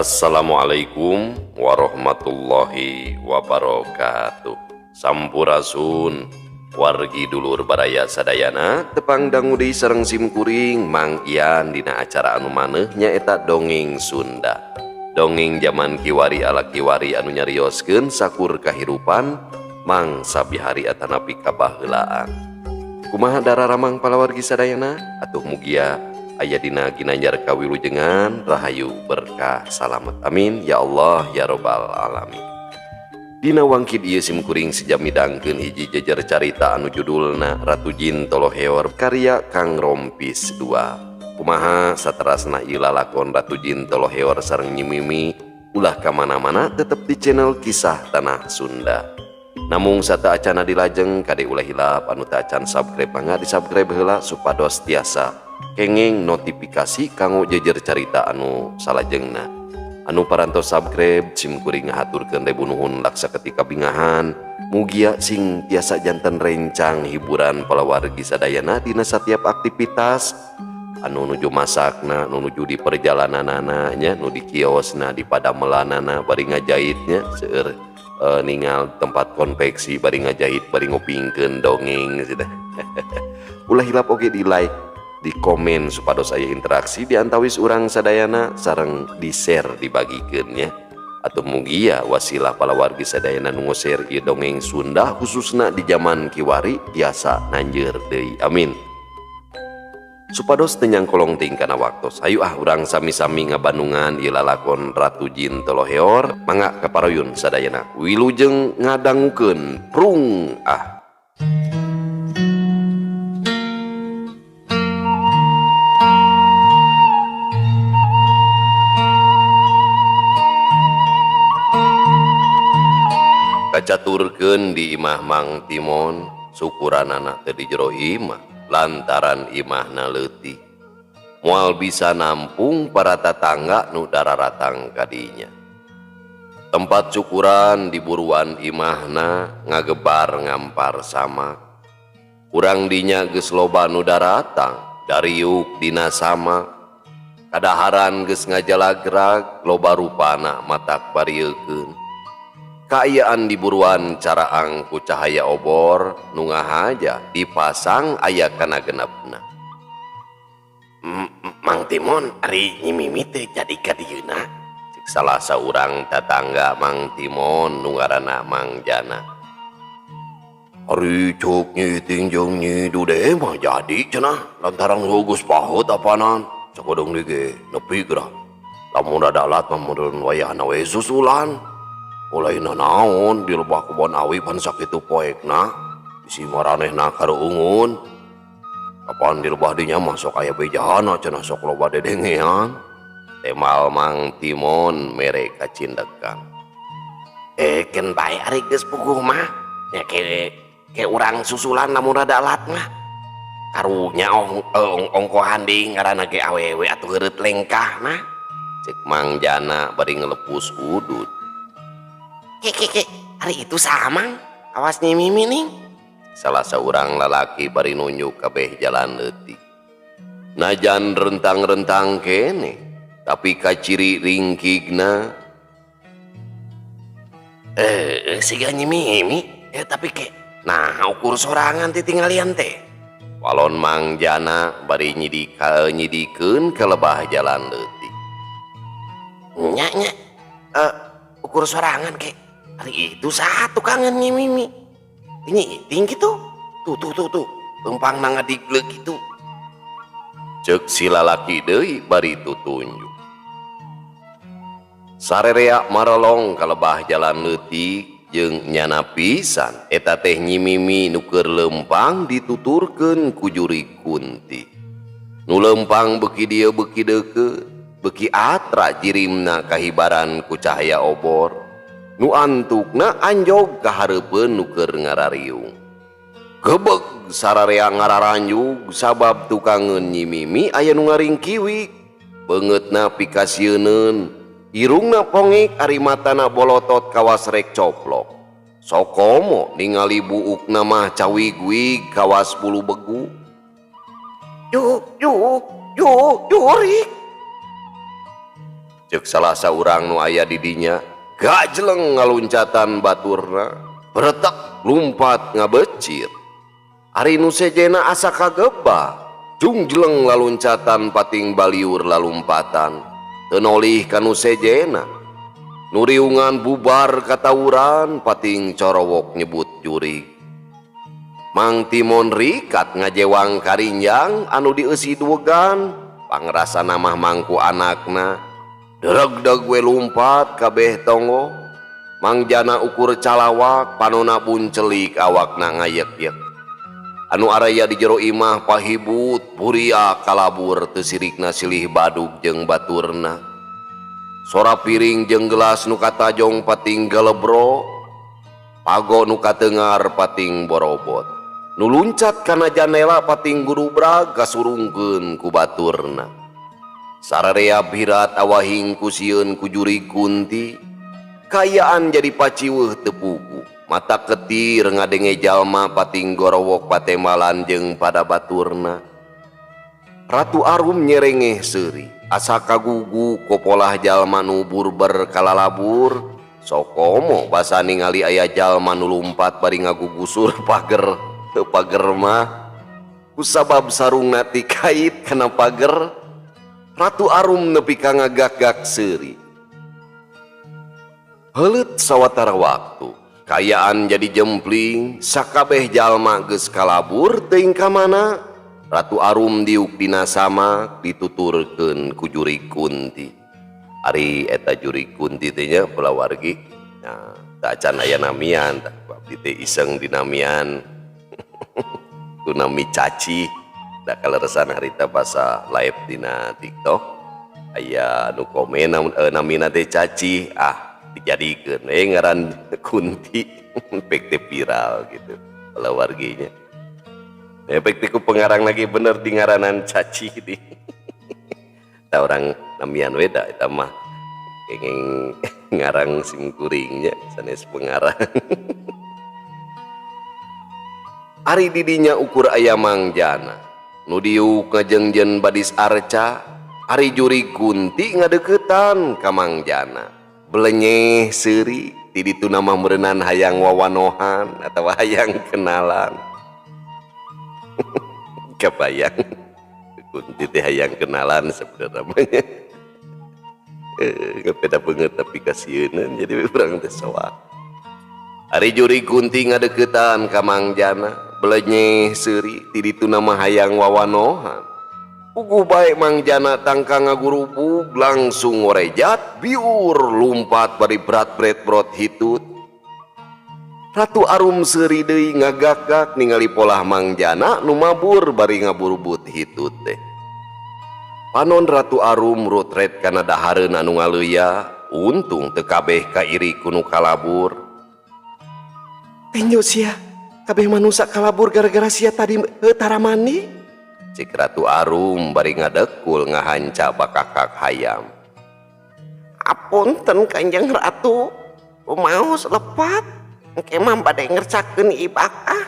Assalamualaikum warahmatullahi wabarakatuh. Sampurasun wargi dulur baraya sadayana, tepang dangu deui sareng simkuring Mang Ian dina acara anu maneuh nyaeta Dongeng Sunda. Dongeng zaman kiwari ala kiwari anu nyarioskeun sakur kahirupan mangsa bihari atanapi kabaheulaan. Kumaha dararamang palawargi sadayana? Atuh mugia aya dina ginanjar kawilujengan, rahayu, berkah, salamet. Amin ya Allah ya robbal alamin. Dina wangkid ieu simkuring sejam midangkeun hiji jejer carita anu judulna Ratu Jin Toloheor karya Kang Rompis 2. Kumaha saterasna ieu lalakon Ratu Jin Toloheor sareng Nyi Mimi, ulah ka mana-mana, tetep di channel Kisah Tanah Sunda. Namung sateuacana dilajeng, kade ulah hilap anu teu acan subscribe, mangga di subscribe heula supados tiasa kenging notifikasi kanggo jejer carita anu salajengna. Anu parantos subscribe, simkuring ngahaturkeun ribu nuhun laksa ketika bingahan. Mugia sing tiasa janten rencang hiburan palawargi sadayana dina setiap aktivitas, anu nuju masakna, nu nuju di perjalananana nya, nu di kiosna, di padamelanana bari ngajahitnya, seueur ningal tempat konveksi bari ngajahit bari ngupingkeun dongeng gitu. Ulah hilap oge di like, di komen supados aya interaksi di antawis urang sadayana, sareng di share, dibagikeun nya. Atau mugia wasilah palawargi sadayana nu share ieu dongeng Sunda khususna di zaman kiwari tiasa nanjeur deui, amin. Supados teu nyangkolong teuing kana waktos, ayo ah urang sami-sami ngabandungan ieu lalakon Ratu Jin Toloheor. Mangga kaparuyun sadayana, wilujeng ngadangukeun prung ah. Kacaturkeun di imah Mang Timon, syukuranana teu di jero imah lantaran imahna leutik, moal bisa nampung para tatangga nu dararatang kadinya. Tempat syukuran di buruan imahna ngagebar ngampar samak. Urang dinya geus loba nu daratang dariuk dina samak. Kadaharan geus ngajalagrag, loba rupana matak bariekeun. Kaayaan di buruan caraang ku cahaya obor nu ngahaja dipasang aya kana genepna. Mang Timon, ari Nyi Mimi teh jadi ka dieuna? Cek salah saurang tatangga Mang Timon nu ngaranna Mang Jana. Ari cuk Nyi Iting jeung Nyi Dude mah jadi cenah lantaran geus paheut apanan, sakodeung deui ge nepi geura. Lamun rada alat mah meureun wayahna we susulan. Mulai nanaon di lebah kebon awi pan sakitu poekna, bisi maranehna kareuungun. Kapan di lebah dinya mah sok aya bejana cenah, sok loba dedengean. Temal Mang Timon mere kacindekan. Keun bae ari geus puguh mah nya, ke urang susulan lamun rada alat mah. Karunya ongkohan deui, ngaranna ge awewe atuh heureut lengkah mah. Cek Mang Jana bari ngelepus udut. Ke, ke, ke, hari itu samang, awas Nyi Mimi nih. Salah seorang lalaki bari nunjuk kabeh jalan leutik. Najan rentang-rentang kene, tapi kaciri ringkigna. Siga Nyi Mimi, tapi ke, nah ukur sorangan titinggalian teh. Walon Mang Jana bari nyidikeun ke lebah jalan leutik. Nya, nya, ukur sorangan ke. Hari itu satu kangen Nyi Mimi. Ini tinggi tuh. Tuh, tuh, tuh, tuh. Lempang nang ngadiglek gitu. Cek si lalaki deui bari tutunjuk. Sarerea marolong kalebah jalan leutik jeung nyana pisan eta teh Nyi Mimi nu keur lempang dituturkeun ku jurig kunti. Nu lempang beuki dieu beuki deukeut, beuki atra jirimna kahibaran ku cahaya obor. Nu antukna anjog ka hareupeun nu keur ngarariung. Gebeg sararea ngararanjug sabab tukangeun Nyi Mimi aya nu ngaringkiwik. Beungeutna pikasieuneun, irungna pongek, ari matana bolotot kawas rek coplok. Sokomo ningali buukna mah cawig-wig kawas bulu begu. Yu, yu, yu, jurik. Cek salah saurang nu aya di dinya, gajleng ngaluncatan baturna, beretek lumpat ngabecir. Ari nu sejena asa kagebah, jungjleng laluncatan pating baliur lalumpatan, teu nolih ka nu sejena. Nu riungan bubar katawuran pating corowok nyebut jurig. Mang Timon rikat ngajewang karinjang anu dieusi duegan, pangrasana mah mangku anakna. Deregdeg we lumpat kabeh tonggoh. Mang Jana ukur calawak panona buncelik awakna ngayek-yek. Anu araya di jero imah pahibut buria kalabur teu sirikna silih badug jeung baturna. Sora piring jeung gelas nu katajong pating galebro, pago nu katengar pating borobot. Nu luncat kana janela pating gurubrag kasurungkeun ku baturna. Sararea birat awahing ku sieun ku jurig kunti, kaayaan jadi paciweuh teu puguh. Mata ketir ngadenge jalma pating gorowok patembalan jeung pada baturna. Ratu Arum nyerengeh seuri, asa kagugu kopolah jalma nu burber kalalabur. Sokomo basa ningali aya jalma nu lumpat bari ngagugusur pager teu pager mah. Kusabab sarungna tikait kana pager, Ratu Arum nepi ka ngagak-gak seuri. Heuleut sawatara waktu, kaayaan jadi jempling, sakabeh jalma geus kalabur teuing ka mana. Ratu Arum diuk dina samak dituturkeun ku jurig kunti. Ari eta jurig kunti teh nya pulawargi. Nah, teu acan aya namian, tah abdi teh iseng dinamian. Ku nami Caci. Da kaleresan harita basa live dina TikTok aya nu komen namina teh Caci, ah dijadikeun we ngaran Kunti pek teh viral gitu pulawarginya. Efek teh ku pengarang lagi bener di ngaranan Caci di. Ta orang namian we da eta mah kenging ngarang simkuringnya sanes pengarang. Ari didinya ukur aya Mang Jana nu diuk ngajengjen badis arca, ari jurig kunti ngadeukeutan ka Mang Jana. Belenyeh seuri ti ditu mah meureunnan hayang wawanohan atawa hayang kenalan. Kebayang kunti teh hayang kenalan sebenarnya mah. Ngepeda banget tapi kasieunan jadi urang teh soak. Ari jurig kunti ngadeukeutan ka Mang Jana, belenyeh seuri ti ditu mah hayang wawanohan. Puguh bae Mang Jana tangka ngagurubug langsung ngorejat biur lumpat bari brat-bret brot hitut. Ratu Arum seuri deui ngagak-gak ningali polah Mang Jana nu mabur bari ngaburubut hitut teh. Panon Ratu Arum rutret kana dahareun anu ngaleuya, untung teu kabeh kairi ku nu kalabur. Tenjo sia, kabeh manusa kalabur gara-gara sia tadi tara mandi. Cik Ratu Arum bari ngadekul ngahanca bakakak hayam. Apunten Kanjeng Ratu, rumaos lepat, engke mah bade ngercakeun ibak ah.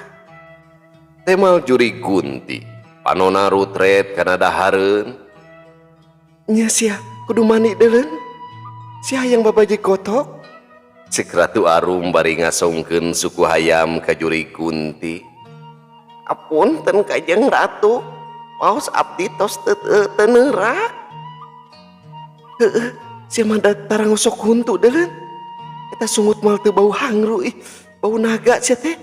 Temal jurig kunti, panona rutret kana dahareun. Nya sia, kudu mandi deuleun. Sia hayang babaji kotok. Cek Ratu Arum bari ngasongkeun suku hayam ka jurig kunti. Apunten Kanjeng Ratu, paos abdi tos teu neurak. Heueuh, sia mah da tara ngosok huntu deuleun. Eta sungut moal teu bau hangru ih, bau naga sia teh.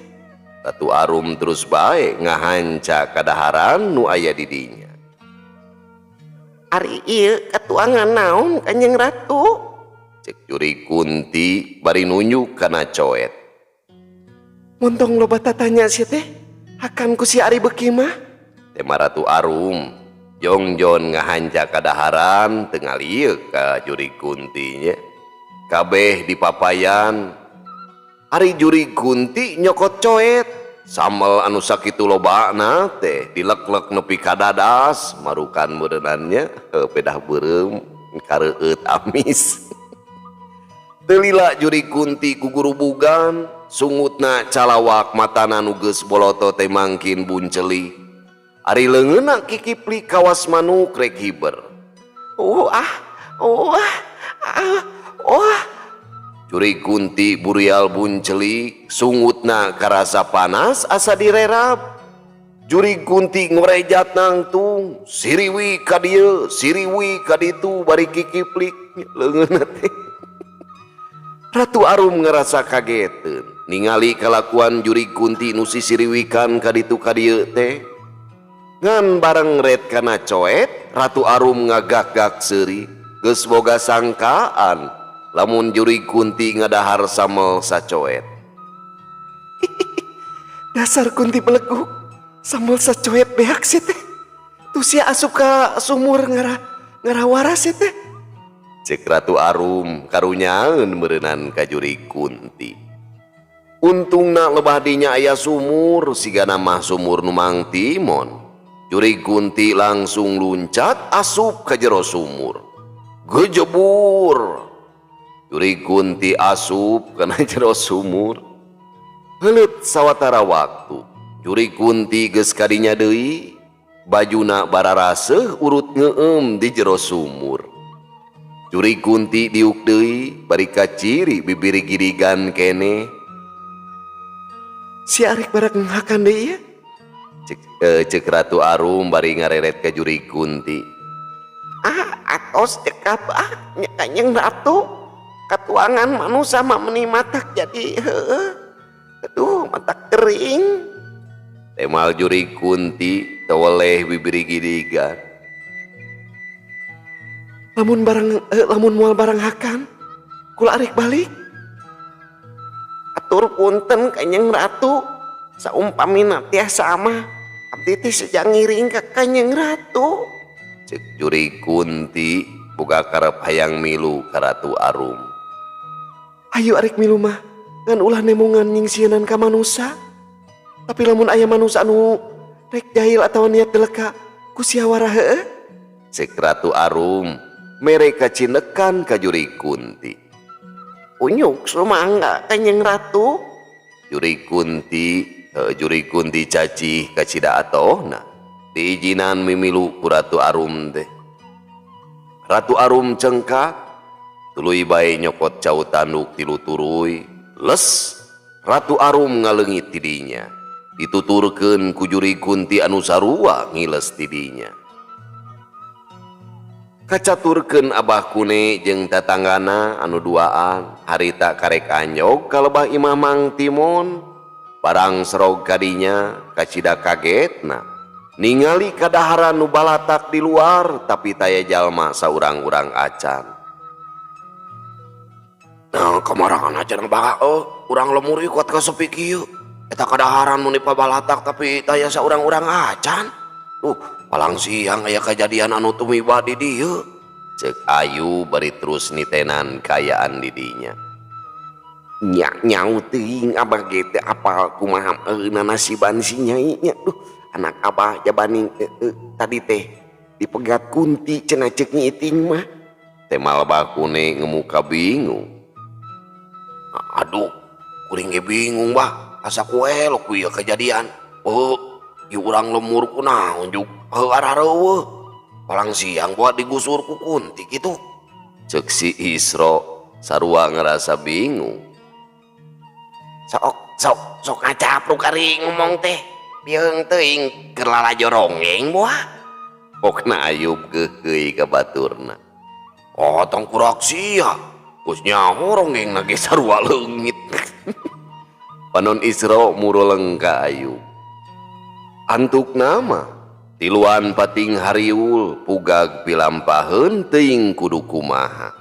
Ratu Arum terus bae ngahanca kadaharan nu aya di dinya. Ari ieu katuangan naon Kanjeng Ratu? Cek jurig kunti bari nunjuk kana coet. Montong loba tatanya sia teh, hakan ku si Ari beuki mah. Tema Ratu Arum jongjon ngahanca kadaharan teu ngalieuk ka jurig kuntinya. Kabeh dipapayan. Ari jurig kunti nyokot coet. Sambel anu sakitu lobana teh dileklek nepi ka dadas marukan meureunannya pedah beureum kareueut amis. Teu lila jurig kunti kugurubugan sungutna calawak matana nu geus boloto teh mangkin bunceli. Ari leungeunna kikipli kawas manuk rek hiber. Wah, wah, Ah, wah. Jurig Kunti burial buncelik, sungutna karasa panas asa direrab. Jurig Kunti ngorejat nangtung, siriwi ka dieu, siriwi ka ditu bari kikiplik leungeunna teh. Ratu Arum ngerasa kageteun ningali kalakuan Jurig Kunti nu sisiriwikan ka ditu ka dieu teh. Ngan bareng ret kana coet, Ratu Arum ngagak-gak seuri, geus boga sangkaan lamun Jurig Kunti ngadahar samel sacoet. Dasar Kunti beleguk. Sambel sacoet beak sia teh. Tuh sia asup ka sumur ngara ngarawaras sia teh. Cek Ratu Arum karunyaeun meureunan ka Jurig Kunti. Untungna lebah dinya aya sumur, sigana mah sumur nu Mang Timon. Jurig Kunti langsung luncat asup ka jero sumur. Gejebur. Jurig Kunti asup kana jero sumur. Heuleut sawatara waktu, Jurig Kunti geus kadinya deui, bajuna bararaseuh urut ngeueum di jero sumur. Jurig Kunti diuk deui bari kaciri bibiri girigan keneh. Si arek barak nghakan deui ya. Cek Ratu Arum bari ngareret ka Jurig Kunti. Ah, atos cekap ah nya Kanjeng Ratu. Katuangan manusia mah meni matak jadi heueuh. Aduh, matak kering. Temal Jurig Kunti teweleh bibiri girigan. Lamun moal barang hakan, kula arek balik. Atur punten Kanjeng Ratu. Saumpamina tiasa mah abdi teh seja ngiring ka Kanjeng Ratu. Cek Jurig Kunti boga karep hayang milu ka Ratu Arum. Hayu arek milu mah ngan ulah nemongan nyingsieunan ka manusa. Tapi lamun aya manusa anu rek jahil atawa niat deleka ku sia warah heueuh. Cek Ratu Arum mere kacinekan ka Jurig Kunti. Unyuk sumangga Kanjeng Ratu. Jurig Kunti cacih kacida atohna diizinan mimilu ku Ratu Arum teh. Ratu Arum cengkak tuluy bae nyokot cau tanduk tilu turuy, les Ratu Arum ngaleungit tidinya. Dituturkeun ku Jurig Kunti anu sarua ngiles tidinya. Kacaturkeun Abah Kune jeung tatanggana anu duaan harita karek anjog ka lebah imah Mang Timon. Barang serog kadinya kacida kagetna ningali kadaharan nu balatak di luar tapi taya jalma saurang-urang acan. Nah, kemarangan aja nang baka, oh, urang lemur kuat ka sepi kieu. Eta kadaharan mun dipabalatak tapi taya saurang-urang acan. Duh, palang siang aya kejadian anu tumiba di dieu. Cek Ayu bari terus nitenan kayaan di dinya. Nya nyau teuing abah ge teu apal kumaha nasiban si nyai nya. Duh, anak abah jabaning tadi teh dipegat Kunti cenah ceuk Nyi Iting mah. Temal bakune ngemuka bingung. Aduh, kuring ge bingung bah. Asa ku elok ku ieu kejadian. Oh, ieu urang lemur kunaon juk heuh arareueuh. Palang siang buat digusur ku Kunti kitu. Ceuk si Isro sarua ngerasa bingung. Sok sok sok ngacapruk ari ngomong teh. Bieung teuing keur lalajo ronggeng buah. Pokna Ayub geukeuy ka baturna. Oh, tong kurak sia. Geus nyaho ronggeng na ge sarua leungit. Panon Isro muruleng ka Ayub. Antuk nama tiluan pating hariul pugag pilampaheun teuing kudu kumaha.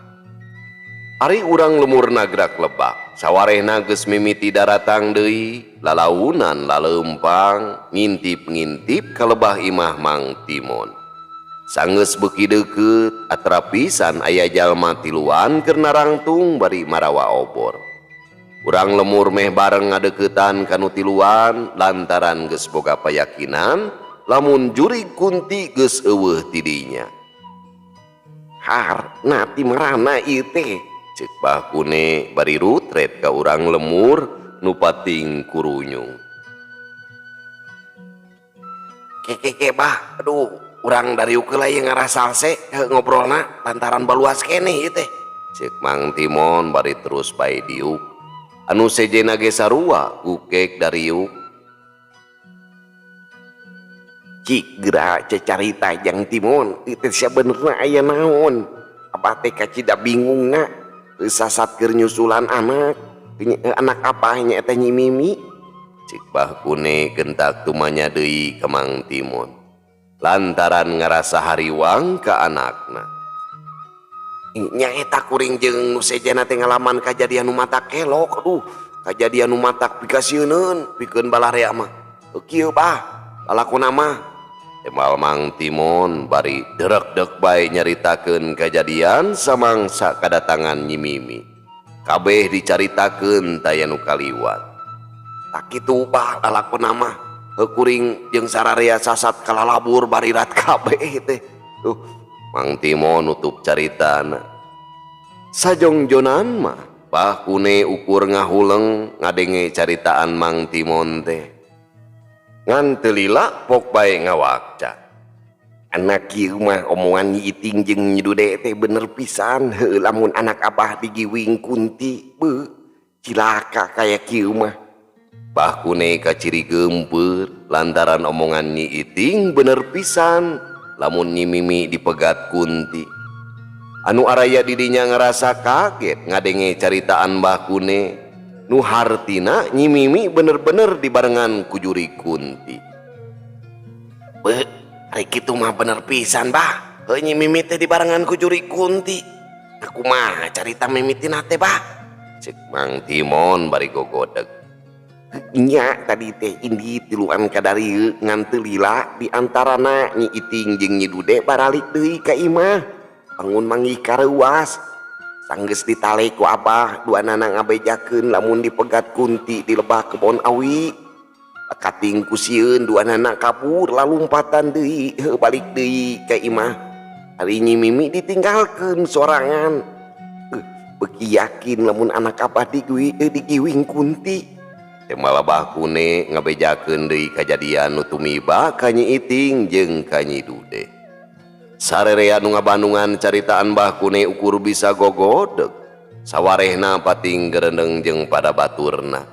Ari urang lemur nagrak lebak, sawarehna geus mimiti daratang deui, lalaunan laleumpang, ngintip-ngintip ka lebah imah Mang Timon. Sanggeus beuki deukeut, atra pisan aya jalma tiluan keur narangtung bari marawa obor. Urang lemur meh bareng ngadeuketan ka nu tiluan lantaran geus boga payakinan lamun Jurig Kunti geus eueuh ti dinya. Har, na ti marana ieu teh? Cek Bah Kune bari rutret ka urang lemur nu pating kurunyung. Keke bah, aduh, urang dari heula ieu ngarasalse ngobrolna lantaran baluas keneh ieu teh. Ceuk Mang Timon bari terus bae diuk. Anu sejenna ge sarua gukek dariuk. Cik geura cacarita Jang Timon, ieu teh sabenerna aya naon? Abah teh kacida bingungna sasat keur nyusulan anak. Anak apa nya eta Nyi Mimi? Cik Bah Kune gentak tumanya deui ka Mang Timon. Lantaran ngarasa hariwang ka anakna. Nya eta kuring jeung nu sejenna teh ngalaman kajadian nu matak kelok, aduh, kajadian nu matak pikasieuneun pikeun balarea mah. Kieu bah, lalakona mah. Tembal Mang Timon bari derek-dek bae nyaritakeun kajadian samangsa kadatangan Nyi Mimi. Kabeh dicaritakeun taya nu kaliwat. Tak kitu bah lalakona mah. Kuring jeung sararea sasat kalalabur barirat kabeh teh. Duh, Mang Timon nutup caritana. Sajongjonan mah Bah Kune ukur ngahuleng ngadenge caritaan Mang Timon teh. Ngan teu lila pok bae ngawakca. Anak kieu mah omongan Nyi Iting jeung Nyi Dude teh bener pisan. Heuh, lamun anak abah digiwing kunti, beuh, cilaka kaya kieu mah. Bah Kune kaciri geumpeur lantaran omongan Nyi Iting bener pisan lamun Nyi Mimi dipegat kunti. Anu araya didinya ngerasa kaget ngadenge caritaan Bah Kune. Nu hartina Nyi Mimi bener-bener dibarengan ku juri kunti. Beuh, ari kitu mah bener pisan bah. Heuh, Nyi Mimi teh dibarengan ku juri kunti. Aku mah carita mimitina teh bah. Cek Mang Timon bari gogodeg. Nya tadi teh indi tiluan kadarieu ngan teu lila di antarana Nyi Iting jeung Nyi Dude baralik deui ka imah. Bangun manggih kareuwas. Sanggeus ditale ku abah duanana ngabejakeun lamun dipegat kunti di lebah kebon awi. Kating ku sieun duanana kabur lalumpatan deui heuh balik deui ka imah. Ari Nyi Mimi ditinggalkeun sorangan. Beuki yakin lamun anak abah digiwing kunti. Tembal Bah Kune ngabejakeun deui kajadian nu tumiba ka Nyi Iting jeung ka Nyi Dude. Sarerea nu ngabandungan caritaan Bah Kune ukur bisa gogodeg. Sawarehna pating gerendeng jeung pada baturna.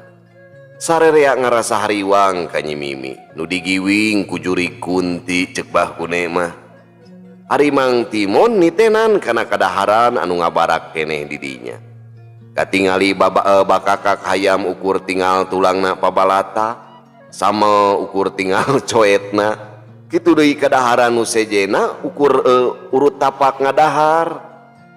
Sarerea ngarasa hariwang ka Nyi Mimi nu digiwing ku juri kunti ceuk Bah Kune mah. Ari Mang Timon nitenan kana kadaharan anu ngabarak keneh di dinya. Katingali bakakak hayam ukur tinggal tulangna pabalata, sama ukur tinggal coetna. Kitu deui kadaharan nu sejena ukur urut tapak ngadahar.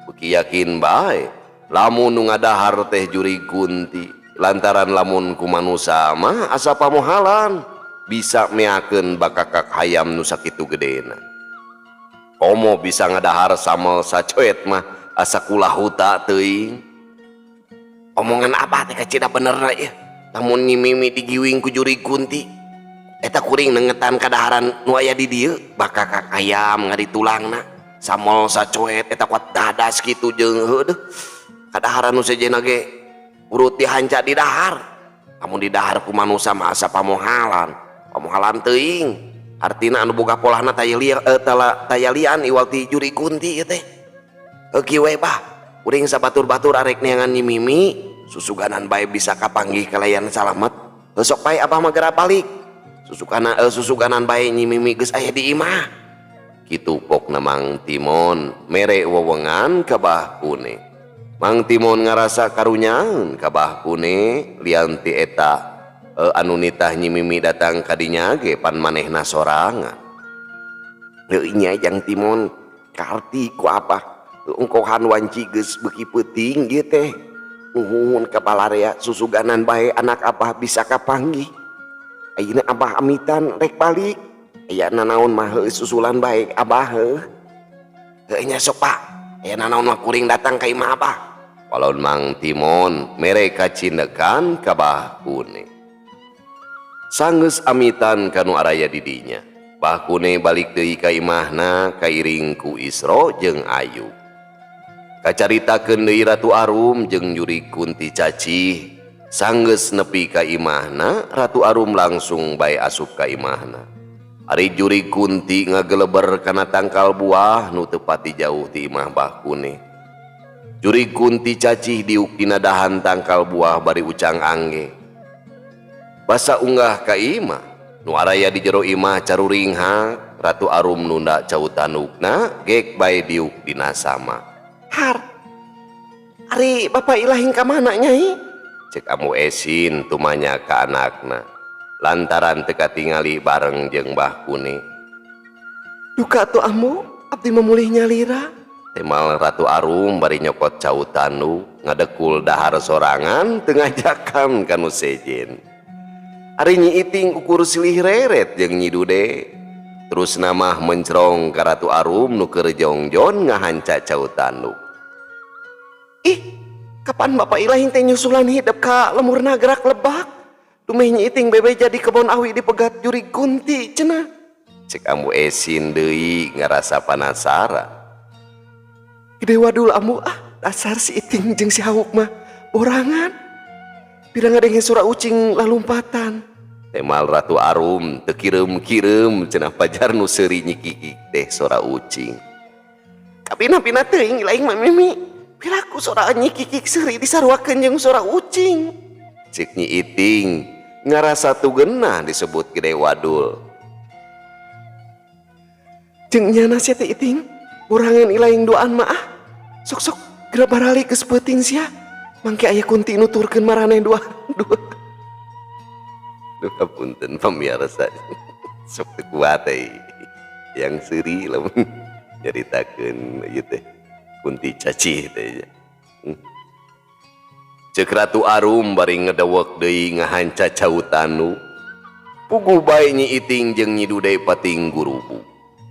Beuki yakin bae lamun nu ngadahar teh juri kunti. Lantaran lamun ku manusa mah asa pamohalan bisa meakeun bakakak hayam nu sakitu gedena. Komo bisa ngadahar samel sacoet mah asa kulahuta teuing. Omongan abah teh kacida benerna ieu. Lamun Nyi Mimi digiwing ku juri kunti, eta kuring nengetan kadaharan nu aya di dieu, bakakak ayam ngaritulangna, samel sacoet eta kuat dadas kitu jeung heuh deuh. Kadaharan nu sejenna ge urut dihanca di dahar. Lamun di dahar ku manusa mah asa pamohalan, pamohalan teuing. Artina anu boga polahna tayalian iwal ti juri kunti ieu teh. Heuh kieu we bah, kuring sabatur-batur arek neangan Nyi Mimi, susuganan bae bisa kapanggih kalayan salamet. Heuh sok bae abah mah geura balik. Susuganan bae Nyi Mimi geus aya di imah. Kitu pokna Mang Timon mere wewengan ka Bah Kune. Mang Timon ngarasa karunyaeun ka Bah Kune lian ti eta anu nitah Nyi Mimi datang ka dinya ge pan manehna sorangan. Heuh nya Jang Timon karti ku abah. Ongkohan wanci geus beuki peuting ieu teh. Nuhun ka balarea susuganan bae anak abah bisa kapanggih. Ayeuna abah amitan rek balik. Aya nanaon mah heuh susulan bae abah heuh. Heuh nya sok Pak. Aya nanaon mah kuring datang ka imah abah. Walon Mang Timon mere kacinekan ka Bah Kune. Sanggeus amitan ka nu araya di dinya. Bah Kune balik deui ka imahna kairing ku Isro jeung Ayu. Kacaritakeun deui Ratu Arum jeung juri kunti cacih. Sanggeus nepi ka imahna, Ratu Arum langsung bae asup ka imahna. Ari juri kunti ngageleber kana tangkal buah nu teu pati jauh ti imah Bah Kune. Jurig Kunti cacih diuk dina dahan tangkal buah bari ucang angge. Basa unggah ka imah, nu araya di jero imah caruringhak, Ratu Arum nunda cau tandukna gek bae diuk dina sama. Har. Ari Bapak Ilahing ka mana, Nyai? Cek Ambu Esin tumanya ka anakna lantaran teu katingali bareng jeung Mbah Kune. Duka tuh, Ambu, abdi mah mulih nyalira. Temal Ratu Arum bari nyokot cau tanduk ngadekul dahar sorangan teu ngajakan ka nu sejen. Ari Nyi Iting ukur silih reret jeung Nyi Dude. Terus namah mencrong ka Ratu Arum nu keur jongjon ngahanca cau tanduk. Ih, kapan Bapak Ilahing teh nyusulan hidep ka lemur Nagrak Lebak? Dumeh Nyi Iting bebe jadi kebon awi dipegat jurig Kunti cenah. Cek Ambu Esin deui ngarasa penasaran. Gede wadul, Ambu, ah, dasar si Iting jeung si Hauk mah borangan. Pira ngadenge sora ucing lalumpatan. Temal Ratu Arum teu kireum-kireum cenah pajar nu seuri nyikikik teh sora ucing. Kapina-pina teuing Ilaing mah, Mimi. Piraku sora nyikikik seuri disaruakeun jeung sora ucing. Cek Nyi Iting ngarasa tugenah disebut gede wadul. Jeung nyana sia teh, Iting, borangan Ilaing duaan mah ah. Sok-sok geura baralik geus peuting sia. Mangke aya kunti nuturkeun maraneh dua dua. Duh, punten pemirsa. Sok teu kuat euy. Yang seuri lamun nyaritakeun ieu teh kunti cacih teh. Cek Ratu Arum bari ngedewek deui ngahanca cau tanduk. Puguh bae Nyi Iting jeung Nyi Dude pating gurubu.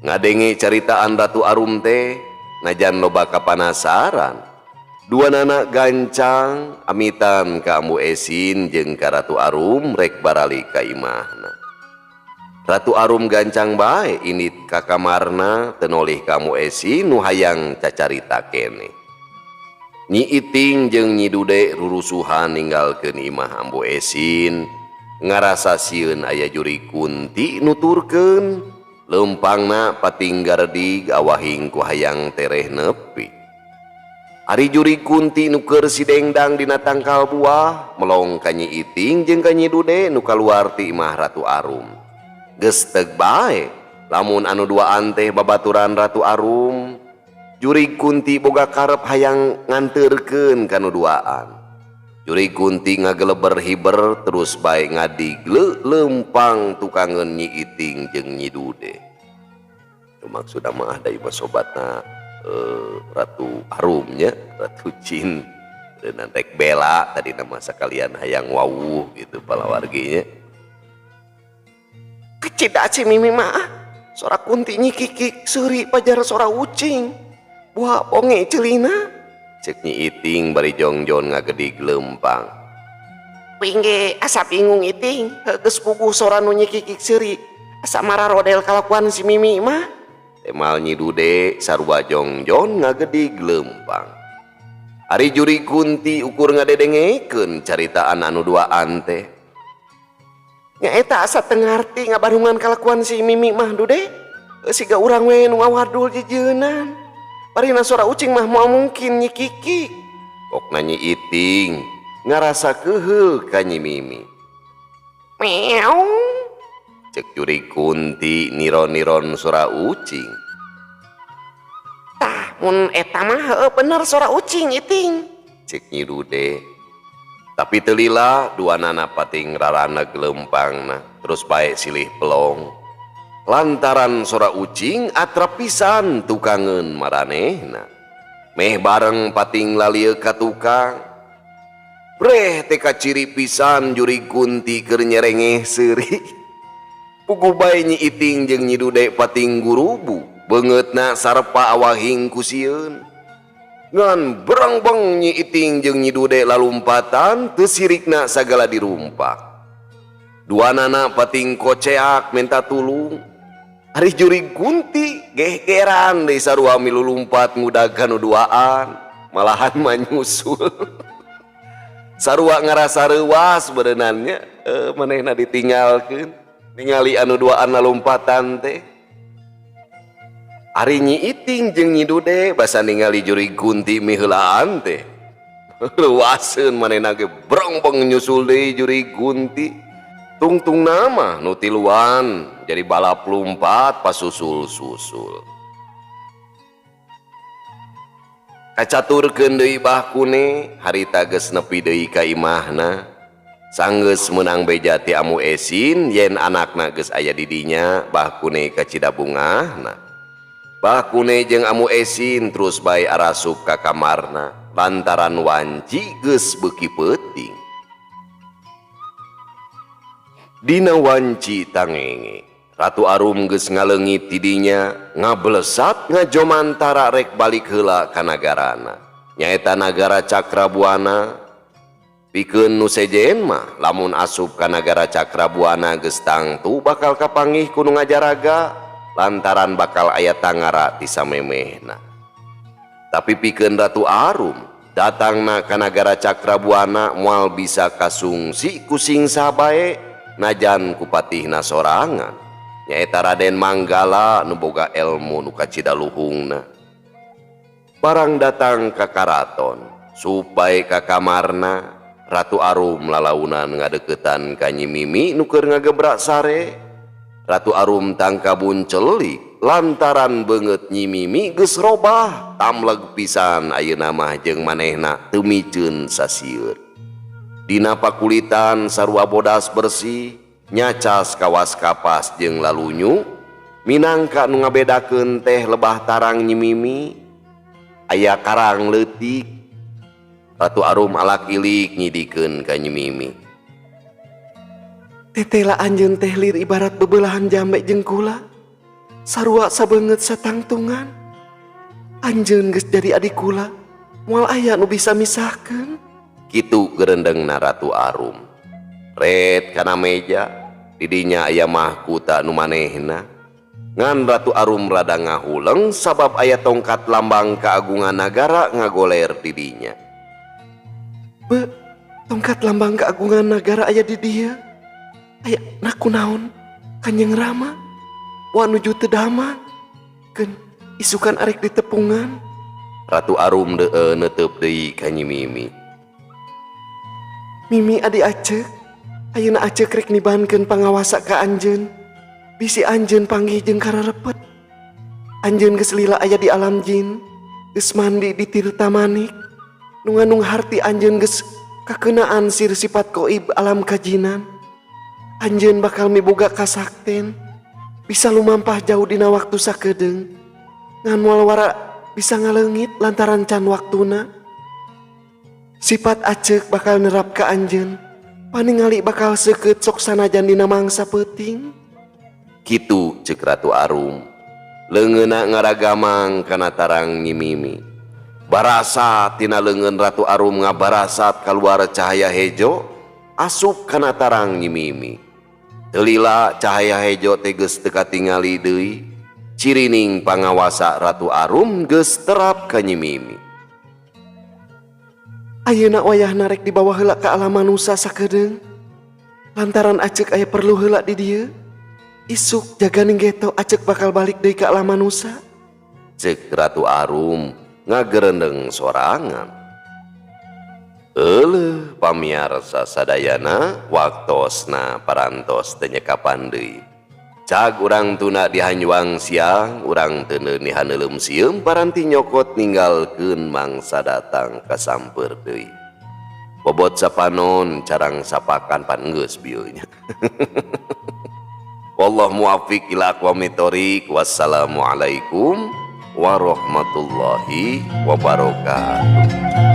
Ngadenge caritaan Ratu Arum teh najan loba kapanasaran. Dua nana gancang amitan ka Ambu Esin jeung ka Ratu Arum rek baralik ka imahna. Ratu Arum gancang bae indit ka kamarna teu nolih ka Ambu Esin nu hayang cacarita keneh. Nyi Iting jeung Nyi Dude rurusuhan ninggalkeun imah Ambu Esin ngarasa sieun aya jurig kunti nuturkeun leumpangna pating garedig awahing ku hayang tereh nepi. Ari jurig kunti nu keur sidengdang dina tangkal buah melong ka Nyi Iting jeung ka Nyi Dude nu kaluar ti imah Ratu Arum. Geus teug bae lamun anu duaan teh babaturan Ratu Arum. Jurig kunti boga karep hayang nganteurkeun ka nu duaan. Jurig kunti ngageleber hiber terus bae ngadigle leumpang tukangeun Nyi Iting jeung Nyi Dude. Itu maksudna mah da ieu sobatna Ratu Arumnya, Ratu Jin dan rek bela tadi nama sekalian hayang wawuh gitu palawarginya. Kecida si Mimi mah ah. Sora kunti nyikikik seuri pajar sora ucing. Buah ponge celina. Cek Nyi Iting bari jongjon ngagedig leumpang. Pingge asa bingung Iting, geus puguh sora nu nyikikik seuri. Asa mararodel kalakuan si Mimi mah. Temal Nyi Dude sarua jongjon ngagedig leumpang. Ari jurig kunti ukur ngadedengekeun caritaan anu duaan teh. Nyaeta asa teu ngarti ngabarungan kalakuan si Mimi mah, Dude. Siga urang we nu ngawadul jejeunan. Barina sora ucing mah moal mungkin nyikikik. Pokna Nyi Iting ngarasa keheul ka Nyi Mimi. Meow. Cek jurig kunti niron-niron sora ucing. Tah, mun eta mah heueuh bener sora ucing, Iting. Cek Nyi Dude. Tapi teu lila dua nana pating raraneg leumpangna terus bae silih pelong. Lantaran sora ucing atrap pisan tukangeun maranehna. Meh bareng pating lalieu ka tukang. Breh teh kaciri pisan jurig kunti keur nyerengeh seuri. Puguh bae Nyi Iting jeung Nyi Dude pating gurubu. Beungeutna sarepa awahing ku sieun. Ngan berengbeng Nyi Iting jeung Nyi Dude lalumpatan teu sirikna sagala dirumpak. Dua nana pating koceak minta tulung. Ari jurig kunti gehgeran deui sarua milu lumpat ngudag ka nu duaan, malahan manyusul. Sarua ngarasa reuas berenannya, manehna ditinggalkeun. Ningali anu duaan lalumpatan teh. Ari Nyi Iting jeung Nyi Dude basa ningali jurig Kunti miheulaan teh. Luaseun manehna ge brongbong nyusul deui jurig Kunti. Tungtung nama nu tiluan jadi balap lumpat pasusul-susul. Kacaturkeun deui Bah Kune harita geus nepi deui ka imahna. Sanggeus meunang beja ti Amu Esin yen anakna geus aya di dinya Bah Kune kacida bungahna. Bah Kune jeung Amu Esin terus bae arasup ka kamarna lantaran wanci geus beuki peuting. Dina wanci tangenge Ratu Arum geus ngaleungit ti dinya ngablesat ngajomantara rek balik heula ka nagarana nyaeta nagara Cakrabuana. Pikeun nu sejen mah lamun asup ka nagara Cakrabuana geus tangtu bakal kapanggih ku nu ngajaraga lantaran bakal aya tangara ti samemehna. Tapi pikeun Ratu Arum datangna ka nagara Cakrabuana moal bisa kasungsi ku singsa bae najan ku patihna sorangan nyaeta Raden Manggala nu boga elmu nu kacida luhungna. Barang datang ka karaton supaya ka kamarna Ratu Arum lalaunan ngadeukeutan ka Nyi Mimi nu keur ngagebrak sare. Ratu Arum tangkabun celik lantaran beungeut Nyi Mimi geus robah tamleg pisan ayeuna mah jeung manehna teu miceun sasieur. Dina pakulitan sarua bodas bersih nyacas kawas kapas jeung lalunyu minangka nu ngabedakeun teh lebah tarang Nyi Mimi aya karang leutik. Ratu Arum alak ilik nyidikeun ka Nyi Mimi. Tetela anjeun teh lir ibarat bebelahan jambe jeung kula. Sarua sabeungeut satangtungan. Anjeun geus jadi adik kula, moal aya nu bisa misahkeun. Kitu gerendengna Ratu Arum. Ret kana meja, didinya aya mahkuta nu manehna. Ngan Ratu Arum rada ngahuleng sabab aya tongkat lambang keagungan nagara ngagoler didinya. Be, tongkat lambang keagungan nagara aya di dieu. Aya nakunaon Kanjeng Rama wa nuju teu damang. Keun isukan arek ditepungan. Ratu Arum deeu neteup deui ka Nyi Mimi. Mimi adi Acek, ayeuna Acek rek nibankeun pangawasa ka anjeun. Bisi anjeun panggih jeung kararepet. Anjeun geus lila aya di alam jin, geus mandi di Tirta Manik. Nu nganung harti anjeun geus kakeunaan sir sifat goib alam kajinan. Anjeun bakal miboga kasakten, bisa lumampah jauh dina waktu sakedeung. Ngan moal wara bisa ngaleungit lantaran can waktuna. Sifat Acek bakal nerap ka anjeun, paningali bakal seukeut sok sanajan dina mangsa peuting. Kitu ceuk Ratu Arum. Leungeunna ngaragamang kana tarang Nyi Mimi. Barasa tina leungeun Ratu Arum ngabarasat kaluar cahaya hejo asup kana tarang Nyi Mimi. Teu lila cahaya hejo teh geus teu katingali deui. Cirining pangawasa Ratu Arum geus terap ka Nyi Mimi. Ayeuna wayahna rek dibawa heula ka alam manusa sakedeung. Lantaran Acek aya perlu heula di dieu. Isuk jaganing geto Acek bakal balik deui ka alam manusa. Ceuk Ratu Arum ngagerendeng sorangan. Euleuh pamiarsa sadayana waktosna parantos teu nyekapan deui. Cag urang tuna dihanjuang siang, urang teu nihaneuleum sieum paranti nyokot ninggalkeun mangsa datang kasamper deui. Bobot sapanon carang sapakan pan geus bieu nya. Wallahu muwaffiq ila aqwamit thoriq. Wassalamualaikum warahmatullahi wabarakatuh.